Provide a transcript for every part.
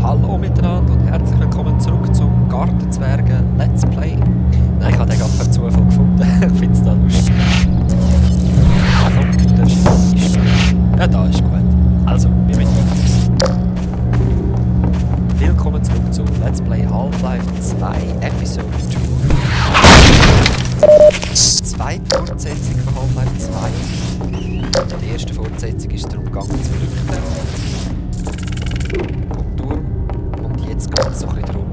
Hallo miteinander und herzlich willkommen zurück zum Gartenzwergen Let's Play. Nein, ich habe den gerade per Zufall gefunden. Ich finde es da lustig. Ja, da ist gut. Also, wir müssen weiter. Willkommen zurück zu Let's Play Half-Life 2 Episode 2. Zweite Fortsetzung von Half-Life 2. In der ersten Fortsetzung ist es darum gegangen zu flüchten. Vom Turm. Und jetzt geht es so ein bisschen darum,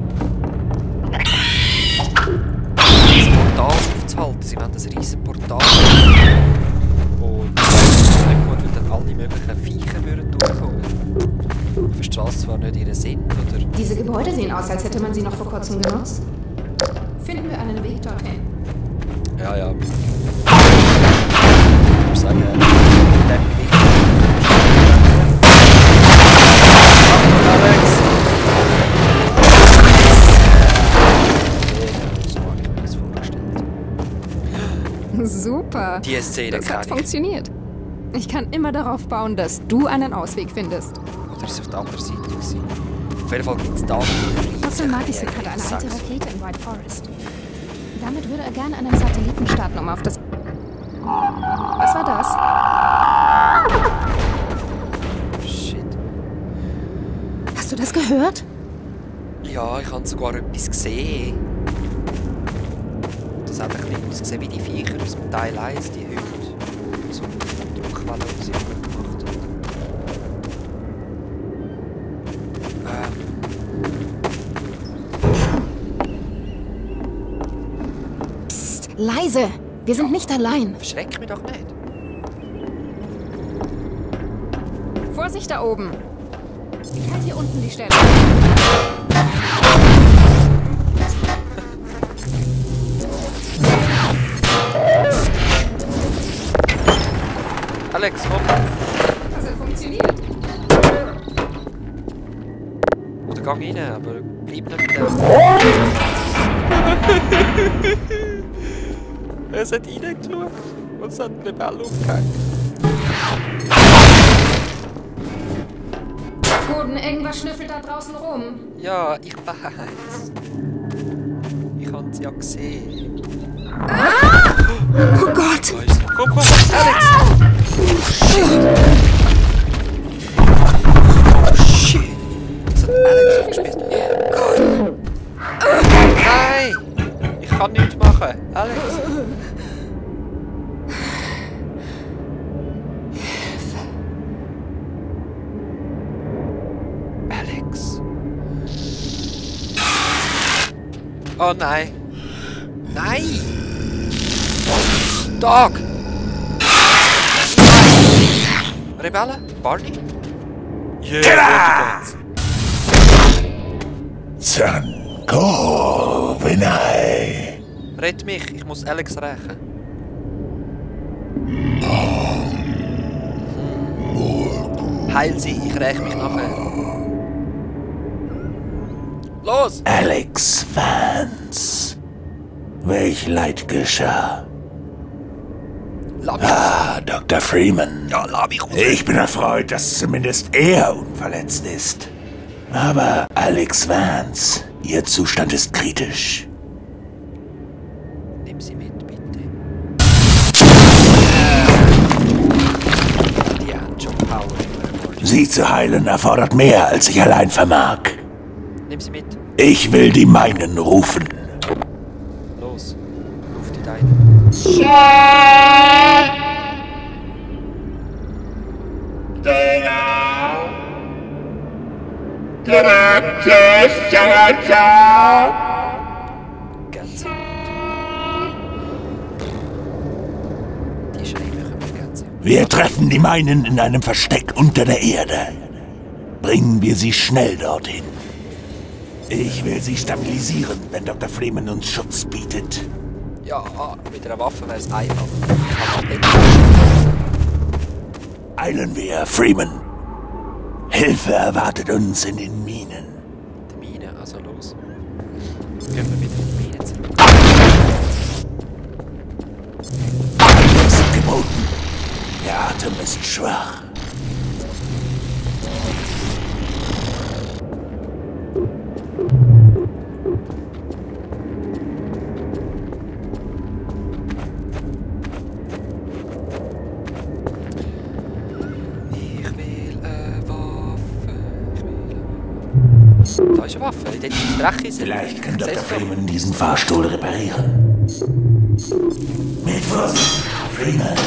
das Portal aufzuhalten. Sie wollen ein riesen Portal. Und das ist nicht gut, weil dann alle möglichen Viecher würden durchkommen. Ich verstehe zwar nicht ihren Sinn, oder? Diese Gebäude sehen aus, als hätte man sie noch vor kurzem genutzt. Finden wir einen Weg dorthin. Ja, ja. Ich würde sagen, dem Weg. Alex! So habe ich mir das vorgestellt. Super. Die Szene Das kann hat ich. funktioniert. Ich kann immer darauf bauen, dass du einen Ausweg findest. Oder ist es auf der anderen Seite gewesen? Auf jeden Fall gibt es da Dr. Madison hat eine alte Rakete in White Forest. Damit würde er gerne einen Satelliten starten, um auf das... Was war das? Shit. Hast du das gehört? Ja, ich habe sogar etwas gesehen. Das hat ein bisschen ausgesehen wie die Viecher aus dem Teil 1, die Hunde. So eine Druckwelle, die sie gemacht hat. Psst, leise! Wir sind nicht allein. Verschreck mich doch nicht. Vorsicht da oben! Ich halte hier unten die Stelle. Alex, komm! Das hat funktioniert. Oder gang rein, aber bleib nicht da. Es hat reingeschaut und es hat eine Bälle aufgehängt. Gordon, irgendwas schnüffelt da draußen rum. Ja, ich weiß. Ich habe es ja gesehen. Oh Gott! Komm, Alex! Oh shit! Das hat Alex gespielt. Nein! Ich kann nichts machen. Alex! Alex! Oh nein! Nein! Dog! Rebellen? Barney? Yeah! Zanko, Vinay. Rett mich, ich muss Alex rächen. Heil sie, ich räche mich nachher. Los! Alex Vance. Welch Leid geschah? Lass mich Dr. Freeman. Ja, lass mich raus. Ich bin erfreut, dass zumindest er unverletzt ist. Aber Alex Vance, Ihr Zustand ist kritisch. Nimm sie mit, bitte. Die haben schon Power. Sie zu heilen erfordert mehr, als ich allein vermag. Nimm sie mit. Ich will die meinen rufen. Los. Ruf die deinen. Gänsehaut. Die schreien mich immer Gänsehaut. Wir treffen die meinen in einem Versteck unter der Erde. Bringen wir sie schnell dorthin. Ich will sie stabilisieren, wenn Dr. Freeman uns Schutz bietet. Ja, mit einer Waffe wäre es einfach. Aber Eilen wir, Freeman. Hilfe erwartet uns in den Minen. die Mine, also los. Gehen wir wieder in die Mine zurück. Alles ist geboten. Der Atem ist schwach. Da ist eine Waffe. Dort ist ein Dreck. Vielleicht kann Dr. Freeman diesen Fahrstuhl reparieren. Mit Vorsicht, Freeman.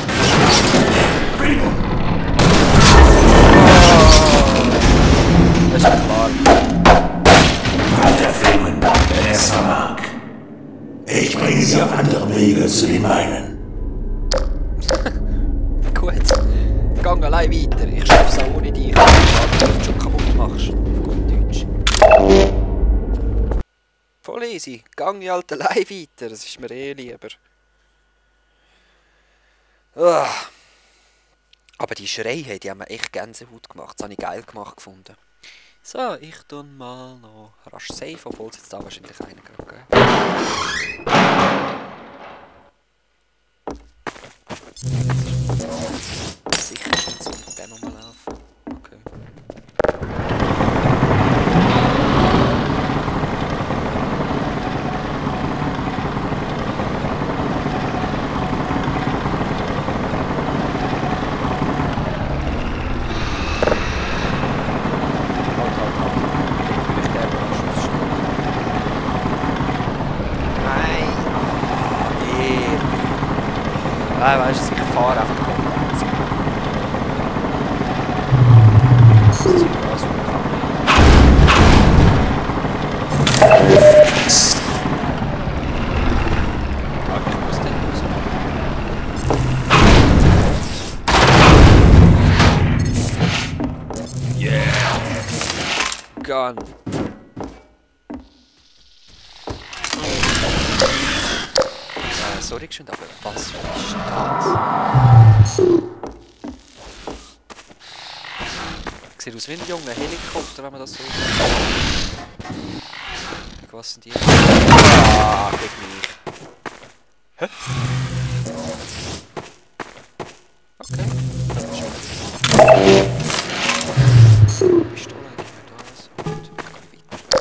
Freeman! Das ist klar. Dr. Freeman, wenn er es vermag. Ich bringe Sie auf anderem Wege zu dem einen. Gut. Gang allein weiter. Ich schaff's auch ohne dich. Wenn du schon kaputt machst. Auf gut Deutsch. Voll easy. Gang ich halt allein weiter. Das ist mir eh lieber. Aber die Schreie, die haben mir echt Gänsehaut gemacht. Das habe ich geil gemacht gefunden. So, ich tue mal noch rasch safe, obwohl es jetzt da wahrscheinlich einen gerade gibt. Sicher schon so mit dem rumlaufen. Okay. Nein, weißt du, ich fahre einfach komplett. Das ist super, super. Ich muss den raus. Yeah! Gun. Sorry, geschwind, aber was ist das? Sieht aus wie ein junger Helikopter, wenn man das so sieht. Was sind die? Ah, gegen mich. Hä? Okay. Pistole nicht mehr da, so gut. Ich kann weiter.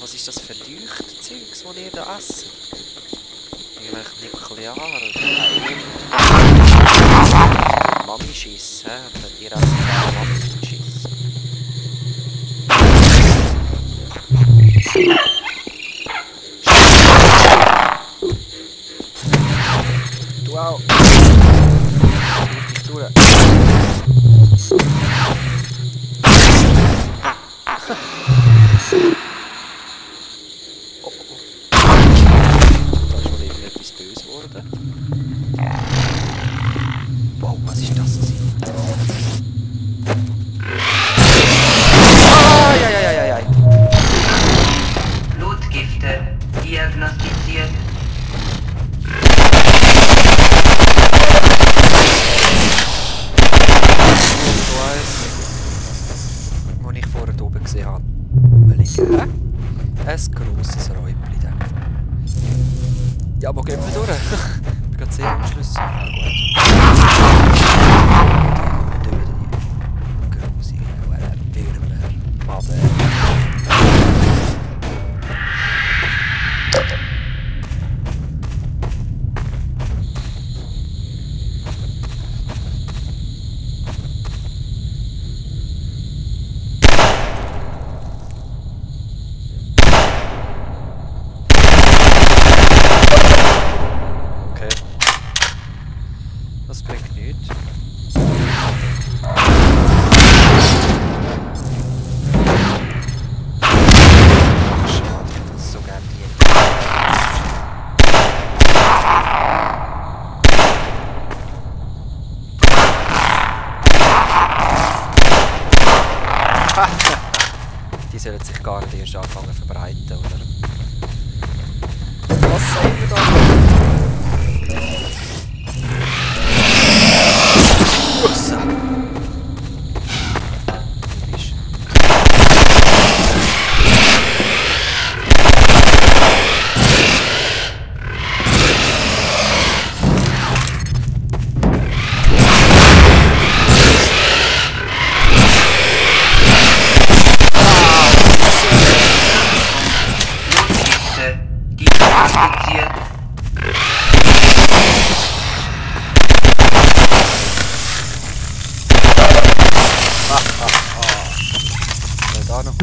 Was ist das für Leuchtzeugs, das ihr da esst? Irgendwelche Nukleare? Mami-Schiss, hä? Ihr esst auch Mami-Schiss. Du auch! Ich durch! Wow, was ist das? liegen. Hä? Ein grosses Räubli, in dem Fall. Ja, wo gehen wir durch? Ich bin gerade sehr unschlüssig. Ah, gut. Die grusigen Würmer. Maden. Das bringt nichts. Schade, ich hätte das so gerne lieben. Die sollen sich gar nicht erst anfangen zu verbreiten, oder? Was sagen wir da? Da noch.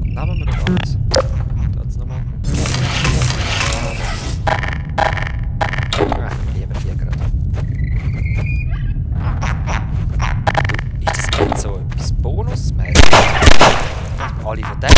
Nehmen wir doch alles. Das nochmal. Lieber hier gerade. Ist das jetzt so etwas bonusmäßig? Alle von denen.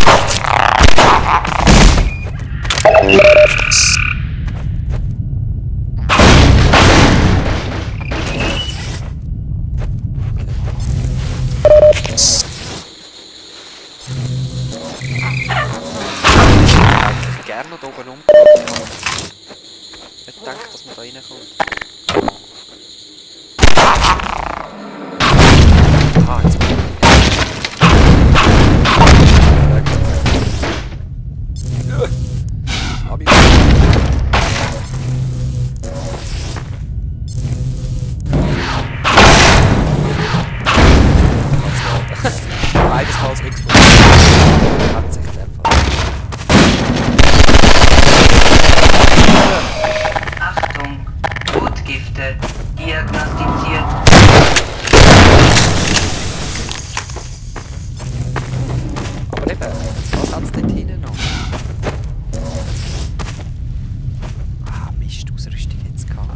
Gerne noch oben umgekommen. Ich denke, dass man da reinkommt. Ah, jetzt bin ich. Beides Mal als Xbox. Hat sich der Fall. Achtung, Blutgifte diagnostiziert. Aber eben, was hat es dort hinten noch? Ah, Mist, Ausrüstung jetzt gehabt.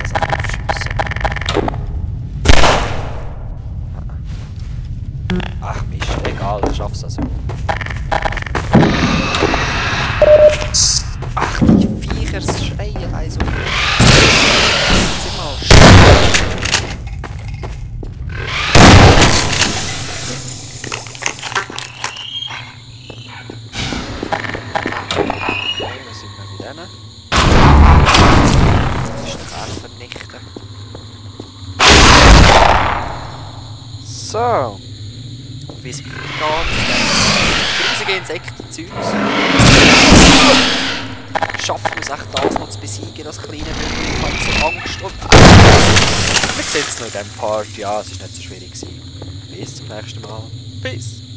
Das auch aufschiessen. Ach Mist, egal, ich schaff's also. Ach, die Viecher schreien also. Jetzt mal okay, da sind wir mit denen. Jetzt ist der Kern vernichten. So. Und wie es weitergeht. Riesige Insekten-Zeugs. Schaffen wir es echt das noch zu besiegen, das kleine Möbel hat so Angst und wir sehen es noch in diesem Part. Ja, es war nicht so schwierig gewesen. Bis zum nächsten Mal. Peace!